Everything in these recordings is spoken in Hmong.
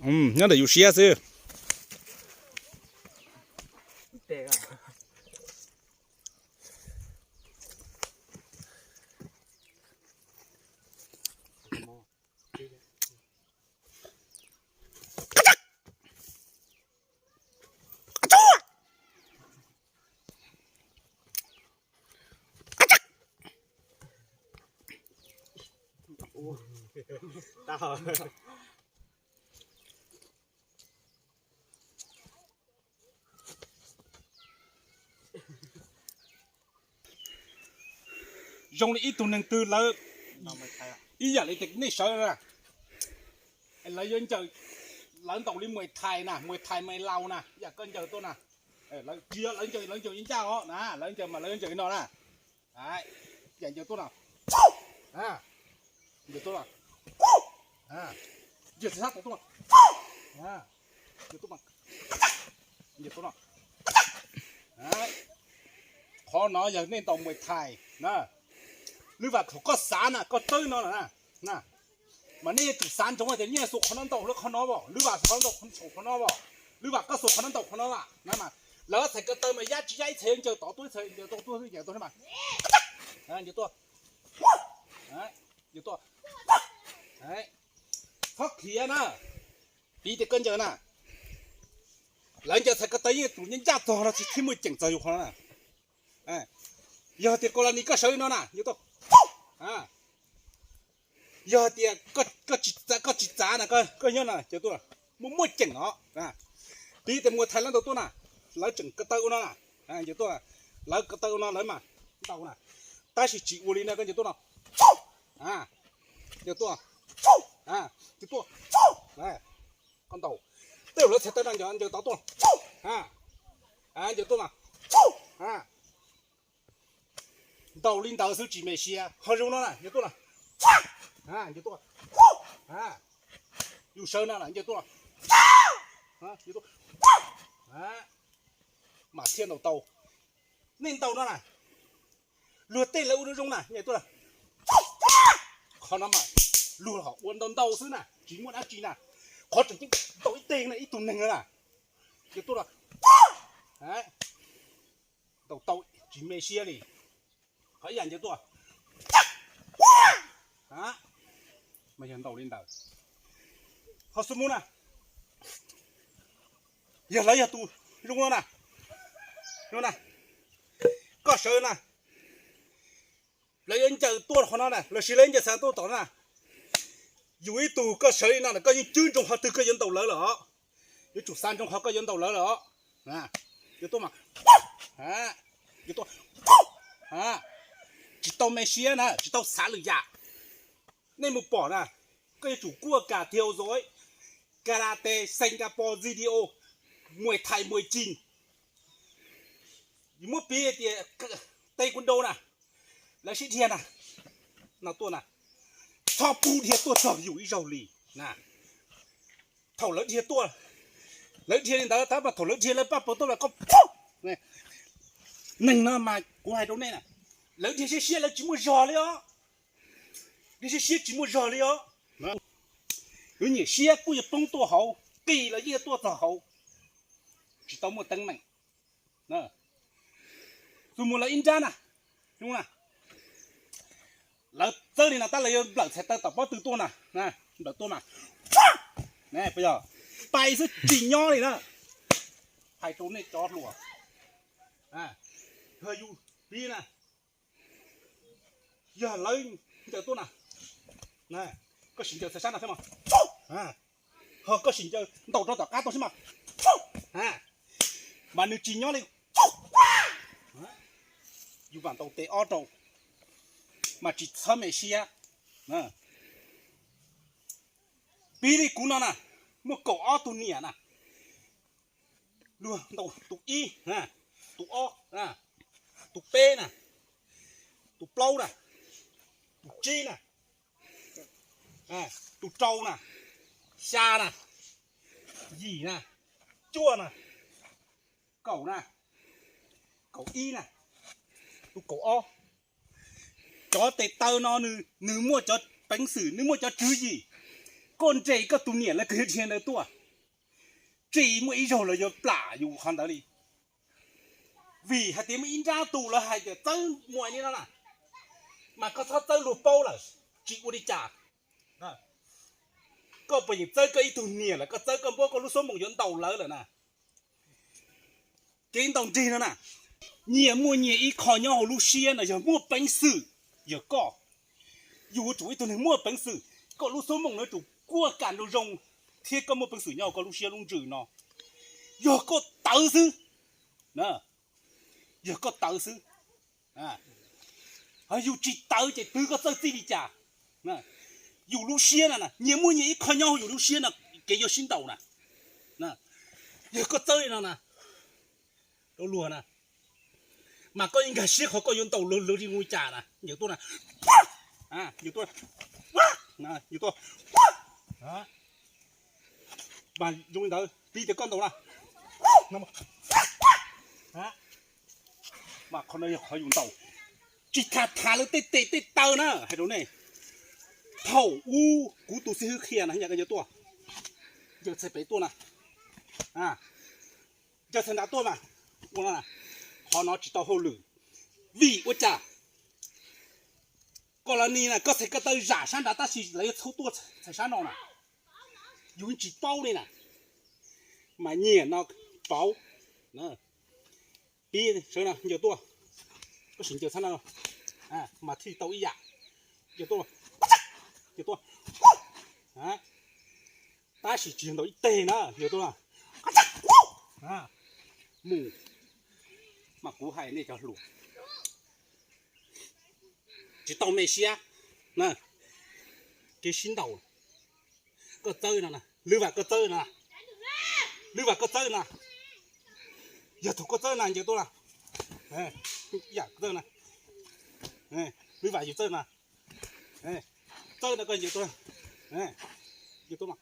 Nyob ntawm yus siab xwb. Zoo li ib tug neeg twg lawv ib yam li tias nej sawv na, lawv yuav ncaws, lawv ntaus li Muay Thai na, Muay Thai Maiv Laus na, yam koj ncaws tuaj na. Tsis yog lawv ncaws, lawv ncaws ncaj os na, lawv ncaws mas lawv yuav ncaws li no na. Yam ncaws tuaj no, ncaws tuaj no, ncaws sab tod tuaj no, ncaws tuaj no, ncaws tuaj no. Qhov no yog nej ntaus Muay Thai na. Lwm vam thaum koj xav na, koj tawb no na, mas nej yuav tsum xav ntsoov tias nej xuas qhov no ntaus lawv qhov no os, lwm vam xuas qhov no ntaus qhov no os, lwm vam koj xuas qhov no ntaus qhov no na, mas lawv txhais ko taw mas yab tsis yab ib txhais ncaws tod tuaj, ib txhais ncaws tod tuaj, ncaws tuaj na, ncaws tuaj, ncaws tuaj, txhob khiav na. Piv tias koj ncaws na, lawv ncaws txhais ko taw yeej tsum ncaj txog no tsis thiaj muaj ceem txog yus qhov no na. Yog tias koj los nis koj sawv li no na, ncaws tuaj. Yog tias koj tsis txav na, koj nyob na, ncaws tuaj, muaj muaj ceem os. Piv tias Muay Thai lawv ntaus tuaj na, lawv tseem ko taw ua no na, ncaws tuaj, lawv ko taw ua no lawv mas ntaus na, tab sis tsis ua li no, koj ncaws tuaj no, ncaws tuaj, ncaws tuaj, koj ntaus, tej zaum lawv txhais taw no ncaws tod tuaj, ncaws tuaj mas, ntaus li ntawd xwb tsis me siab, ho zoo no na, ncaws tuaj na, ncaws tuaj, yus sawv no na, ncaws tuaj, ncaws tuaj, mas thiaj ntaus tau. Nej ntaus no na, luag tej lawv ua zoo zoo na, ncaws tuaj na, qhov no mas luag ho ua ntau ntau xwb na, tsis muaj dab tsi na, qhov tseem ceeb ntaus ib teg na, ib tug neeg na, ncaws tuaj na, ntaus tau tsis me siab li. Qhov ib yam ncaws tuaj, mas yog ntaus li ntawd. Ho xub mus na, yog lawv yog tus zoo no na, zoo na, koj sawv na, lawv yuav ncaws tuaj qhov no na, los sis lawv yuav ncaws xav tuaj tom no na. Yus ib tug koj sawv li no na, koj yeej cwb ntsoov qhov twg koj yuav ntaus lawv lawm os. Yuav tsum xav ntsoov qhov koj yuav ntaus lawv lawm os. Yuav tuaj mas, yuav tuaj, tsis tau me siab na, tsis tau xav lwm yam. Nej mus pom na, koj yuav tsum kuaj ka thiau zoj, karate Singapore judo, Muay Thai Muay Chin. Yus muab piv tias taekwondo na, lawv sib dhia na, no tuaj na, txhob pub dhia tuaj txog yus ib zaug li na. Thaum lawv dhia tuaj, lawv dhia li ntawd tab mas thaum lawv dhia lawv pab pawg tuaj los koj, neeg no mas kuv hais rau nej na, lawv dhia siab siab lawv tsis muaj zog li os. Dhia siab siab tsis muaj zog li os. Lawv nyiam siab kuj yuav poob tuaj hauv, qis los yeej yuav tuaj txog hauv, tsis tau muaj teeb meem. Xus mus lawv ib nrab na, lawv txawb li no tab lawv yuav nplawm txhais taw tom pob tw tuaj na, nplawm tuaj mas, yog pais xwb tsis nyob li na. Hais rau nej cov hluas, yog yus piv na, yog lawv ncaws tuaj na, koj sim ncaws txhais sab no thiab mas, ho koj sim ncaws ntaus rau tom qab tuaj xwb mas, mas nws tsis nyob li. Yus vam ntaus tes ob rau, mas tsis txhob me siab. Piv li kuv no na, muaj kaum ob tug niam na, luag ntaus tus ib, tus ob, tus peb na, tus plaub na, tus tsib na, tus rau na, xya na, yim na, cuaj na, kaum na, kaum ib na, tus kaum ob. Cov tes taw no nws muaj cov peev xwm, nws muaj cov tswv yim. Koj nres koj tus niam lawv kawg dhia ntawd tuaj, tsis muaj ib zaug los yuav plam yus qhov ntawd li. Vim hais tias muaj ib nrab tus lawv hais tias txawb muaj li no na, mas koj txhob txawb luag paub lawm, tsis ua li cas. Koj puas yeem txawb koj ib tug niam lawm, koj txawb koj npuab koj lub xuab moom yuav ntaus lawv lawm na. Kev ntaus nrig no na, nyias muaj nyias ib qho nyob hauv lub siab no, yog muaj peev xwm, yog koj, yus yuav tsum ib tug neeg muaj peev xwm, koj lub xuab moom no yuav tsum kuaj kam nrau zoo, thiab koj muaj peev xwm nyob hauv koj lub siab lub ntsws no. Yog koj tawv xwb, yog koj tawv xwb. Yus tsis tawv ces twb koj txawj txij li cas. Yus lub siab no na, nyias muaj nyias ib qho nyob hauv yus lub siab no, kev yuav sib ntaus na. Yog koj txawb li no na, rau luag na, mas koj ib nkag siab qhov koj yuav ntaus luag, luag tsis mus cas na, yus tuaj na, yus tuaj, yus tuaj, mas zoo li ntawd, piv tias koj ntaus na, mas qhov no yog qhov yus ntaus. Tsis tham tham lawv tej tes tej taw na, hais rau nej. Thaum ub kuv tus xib hwb qhia na, yog koj yuav tuaj, yawg txhais pem tuaj na, yawg txhais nrad tuaj mas, ua no na, qhov no tsis tau hauj lwm. Vim ua cas? Koj los ni na, koj txhais ko taw zam sab nrad tab sis lawv yuav txhub tuaj txhais sab no na, yus tsis paub li na, mas nyiam no pauv. Pib sawv no ncaws tuaj, koj sim ncaws txhob no, mas thiaj tau ib yam. Ncaws tuaj, ncaws tuaj, tab sis tsis yog ntaus ib teg na, ncaws tuaj, mus, mas kuv hais nej cov hluas, tsis tau me siab na, kev sib ntaus. Koj txawb no, lwm vam koj txawb no, lwm vam koj txawb no, yog thaum koj txawb no ncaws tuaj no, yam koj txawb no, lwm vam yus txawb no, txawb no koj ncaws tuaj, ncaws tuaj no,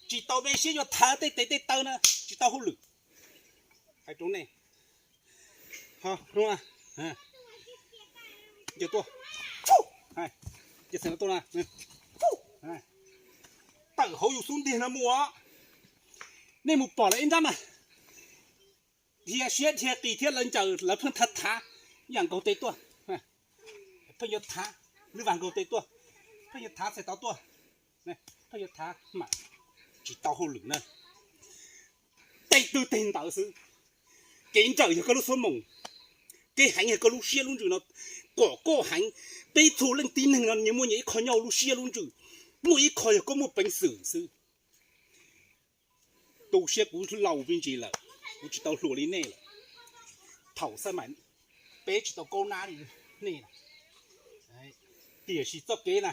tsis tau me siab yuav thav tej tes tej taw na, tsis tau hauj lwm. Hais rau nej, ncaws tuaj, ncaws txhais no tuaj na, tawm hauv yus xub ntiag no mus os. Nej mus pom lawv ib nrab mas dhia siab dhia qis thiab lawv ncaws lawv pheej thav thav, yam nkaug tes tuaj, pheej yuav thav, lwm vam nkaug tes tuaj, pheej yuav thav txhais tau tuaj, pheej yuav thav mas tsis tau hauj lwm na. Tej twg teg ntawd xwb. Kev nrawm yog koj lub xuab moom, kev heev yog koj lub siab lub ntsws no. Kom koj heev, peb txhua leej tib neeg no nyias muaj nyias ib qho nyob hauv lub siab lub ntsws, muaj ib qho yog koj muaj peev xwm xwb. Tu siab kuv laus me ntsis lawm, kuv tsis tau hluas li nej lawm. Thaum xab maim peb tsis tau kaub nab li nej lawm. Tiam sis txoj kev na,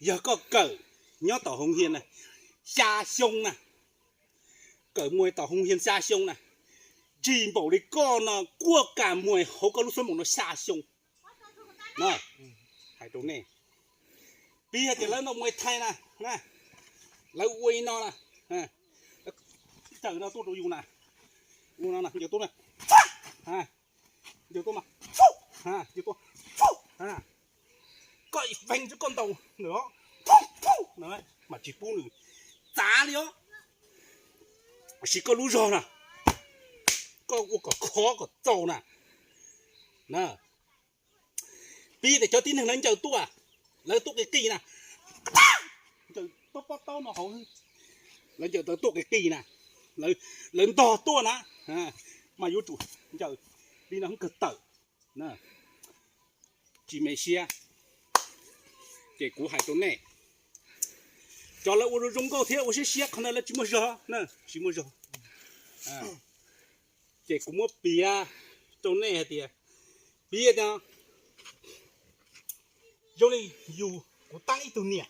yog koj kawm nyob tom hoov hias na, xya xyoo na, kawm muas tom hoov hias xya xyoo na, tsis npaum li koj no kuaj kam muas hauv koj lub xuab moom no xya xyoo. Hais rau nej, piv hais tias lawv ntaus muas thais na, lawv ua li no na, ib tawm no tuaj rau yus na, ua no na, ncaws tuaj na, ncaws tuaj mas, ncaws tuaj, koj veeg tsis koj ntaus nws os, mas tsis pub nws txav li os. Sis koj lub zog na, koj ua kom khov kom txaus na. Piv tias cov tib neeg lawv ncaws tuaj, lawv tuaj qis qis na, ncaws pob pob taub no hauv, lawv ncaws tawv tuaj qis qis na, lawv ntog tuaj na, mas yuav tsum ncaws li no kawg tawm. Tsis me siab, ces kuv hais rau nej, cov lawv ua zoo nkauj thiab ua siab siab qhov ntawd lawv tsis muaj zog, tsis muaj zog. Ces kuv muab piav rau nej hais tias, piav tias zoo li yus kuv tab ib tug niam,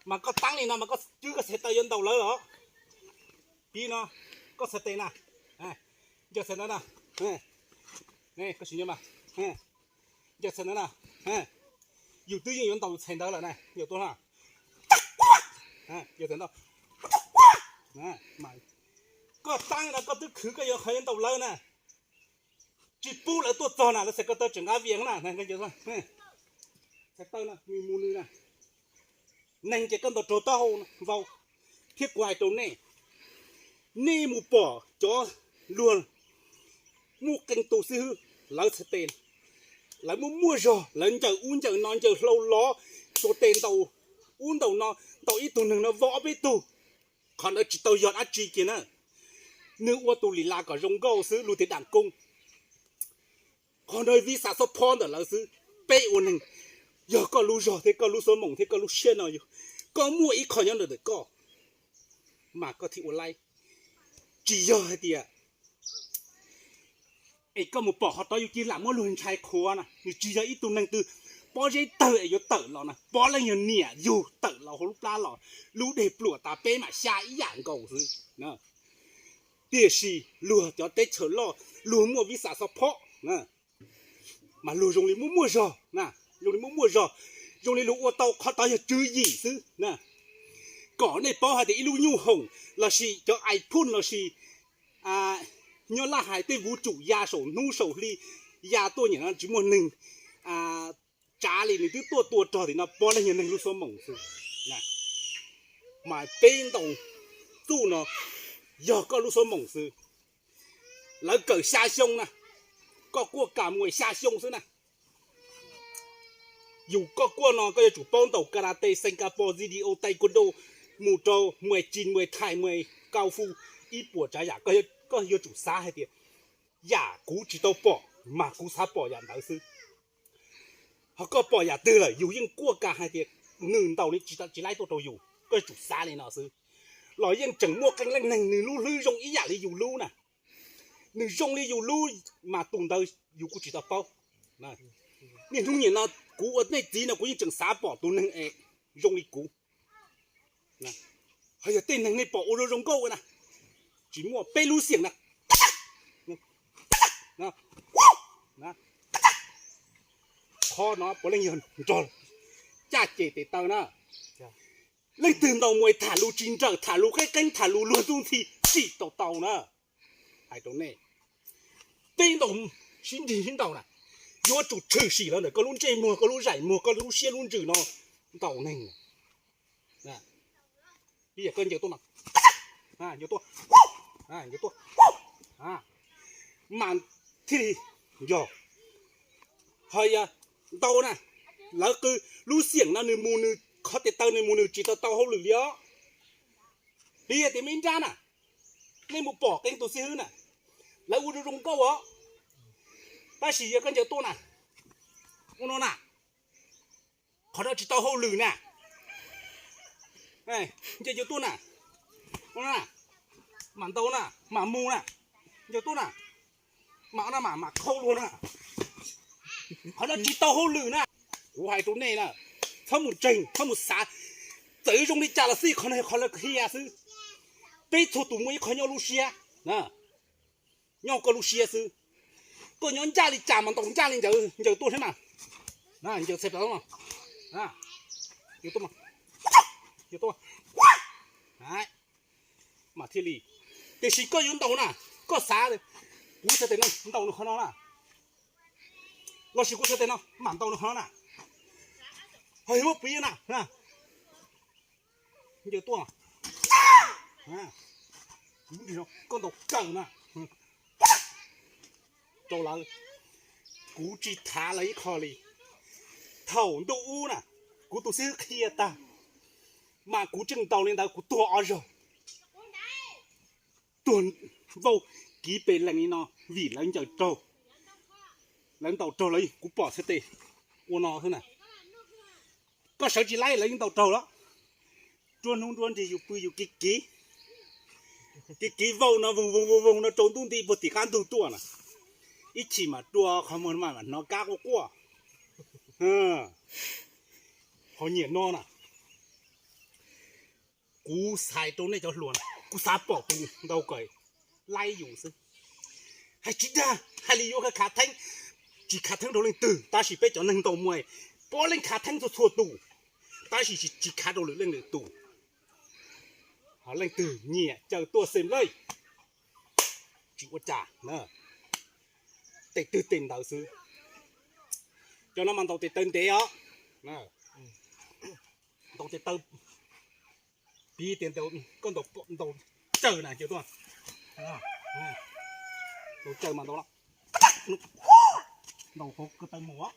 mas koj tab li no mas koj twb koj txhais taw yuav ntaus lawv los. Piv no, koj txhais tes na, ncaws txhais ntawd na, koj sim ncaws mas, ncaws txhais ntawd na, yus twb yeej yuav ntaus yus txhais ntawd lawm na, yus tuaj na, yus txhais ntawd, koj tab no koj twb khwv koj yuav qhov yuav ntaus lawv na, tsis pub lawv tuaj txog na lawv txhais ko taw tseem nqa vias na, Thav taw no nws mus nws na, neeg ces koj ntaus raug taub hau vau, thiab kuv hais rau nej, nej mus pom cov luag muaj qee tus xib hwb, lawv txhais tes, lawv muaj muaj zog, lawv ncaws ub ncaws no, ncaws hlau lov, xuas tes ntaus ub ntaus no, ntaus ib tug neeg no vau ob peb tug. Qhov ntawd tsis tau yog dab tsi kiag na, nws ua tus lis las kom zoo nkauj xwb, luag tias dam koob. Qhov ntawd vis xav xob phob ntawm lawv xwb. Peb ua neeg, yog koj lub zog thiab koj lub xuab moom thiab koj lub siab no yog koj muaj ib qho nyob ntawm koj, mas koj thiaj ua laib. Tsis yog hais tias es koj mus pom qhov tod yus cia lam muab luag ntshai qhuav na, nws tsis yog ib tug neeg twg pob zeb tawg es yuav tawm los na, pob leej yog niam yug tawm los hauv lub plab los, lub dej pluam tas peb mam xya ib yam nkaus xwb. Tiam sis luag cov teb chaws loj, luag muaj vis xav xob phob, mas luag zoo li muaj muaj zog, zoo li muaj muaj zog, zoo li luag ua tau qhov tod yog tswv yim xwb. Kom nej paub hais tias ib lub nyuj hoom lossis cov iPhone lossis nyob laj hais tej vuv tsum ya saum hnub saum hli, ya tuaj nyiam no tsis muaj neeg tsav li, nws twb tuaj tua rog tim no, pob leej yog neeg lub xuab moom xwb. Mas peb ntaus txuj no yog koj lub xuab moom xwb. Lawv kawm xya xyoo na, koj kuaj kam mus xya xyoo xwb na. Yus koj kuaj no koj yuav tsum paub ntaus karate, Singapore, judo, taekwondo, mus rau Muay Thai, Muay Thai, Muay Kung Fu, ib puas tsav yam, koj yuav tsum xav hais tias yam kuv tsis tau pom mas kuv xav pom yam ntawd xwb. Ho koj pom yam twg lawm yus yeej kuaj kam hais tias nws ntaus li tsis laib tuaj rau yus, koj yuav tsum xav li no xwb. Los yeej tseem muaj qee leej neeg nws lub hlwb zoo ib yam li yus lub na, nws zoo li yus lub, mas tus ntawd yus kuj tsis tau paub. Niaj hnub niam no kuv ua nej txiv no kuv yeej tseem xav pom tus neeg es zoo li kuv. Ho yog tej neeg nej pom ua zoo zoo nkauj na, tsis muaj, peb lub xiam na, qhov no puav leej yog nrog caj ces tes taw na. Leej twg ntaus muay tham lus tsis nrawm, tham lus qeb qeeb, tham lus luag ntxub ntxhi tsim tau tau na. Hais rau nej, peb ntaus sib nrig sib ntaus na, yuav tsum tshwm sim los ntawm koj lub ntsej muag, koj lub zaim muag, koj lub siab lub ntsws no ntaus neeg. Ib yam koj ncaws tuaj no, ncaws tuaj, ncaws tuaj, mas thiaj li yog. Ho yog ntaus na, lawv qw lub xiam no nws mus nws, qhov tes taw nws mus nws tsis tau tau hauj lwm li os. Piv tias me ib nrab na, nej mus pom qee tus xib hwb na, lawv ua zoo zoo nkauj os, tab sis yog koj ncaws tuaj na, ua no na, qhov no tsis tau hauj lwm na. Ncaws tuaj na, mam ntaus na, mam mus na, ncaws tuaj na, mam na, mam mam khau luag na. Qhov no tsis tau hauj lwm na. Kuv hais rau nej na, txhob mus ntseeg, txhob mus xav. Txawm zoo li cas los xij, qhov no yog qhov lawv qhia xwb. Peb txhua tus muaj ib qho nyob lub siab, nyob koj lub siab xwb. Koj nyob ncaj li cas mas ntaus ncaj li ntawd, ncaws tuaj thiab mas, ncaws txhais plaws no, ncaws tuaj, ncaws tuaj, mas thiaj li. Tiam sis koj yuav ntaus na, koj xav, kuv txhais tes no ntaus nws qhov no na, los sis kuv txhais tes no mam ntaus nws qhov no na. Ho yog muab piv na, ncaws tuaj, koj ntaus kawg na. Rau lawv, kuv tsis thav lawv ib qho li. Thaum ntuj ub na, kuv tus xib hwb qhia tag, mas kuv tseem ntaus li ntawd kuv tuag ob zaug. Tuag vau kiv pes lees li no vim lawv ncaws raug, lawv ntaus raug lawv, kuv pom txhais tes ua no xwb na. Koj sawv tsis laib lawv yeej ntaus raug los. Nruab hnub nruab nrig yus pw yus kiv kiv, kiv kiv vau no voog voog voog voog no rau ntuj nti puag tim qab ntug tuaj na. Ib chim mam rua qhov muag mam hnov kab quaj quaj. Ho nyiam no na. Kuv xaiv rau nej cov hluas na, kuv xav pom tus ntaus kom laib yus xwb. Hais tsis dag, hais li yuav khav theeb, tsis khav theeb rau leej twg, tab sis peb cov neeg ntaus muaj, puav leej khav theeb txhua txhua tus, tab sis tsis khav rau lwm leej lwm tus. Ho leej twg nyiam caw tuaj xem lej, tsis ua cas, tes twg tes ntawd xwb. Cov no mas ntaus tes taw ntev os. Ntaus tes taw, piv tias koj ntaus, ntaus tsawg na ces tuaj. Ntaus tsawg mas ntaus, ntaus hauv ko taw mus.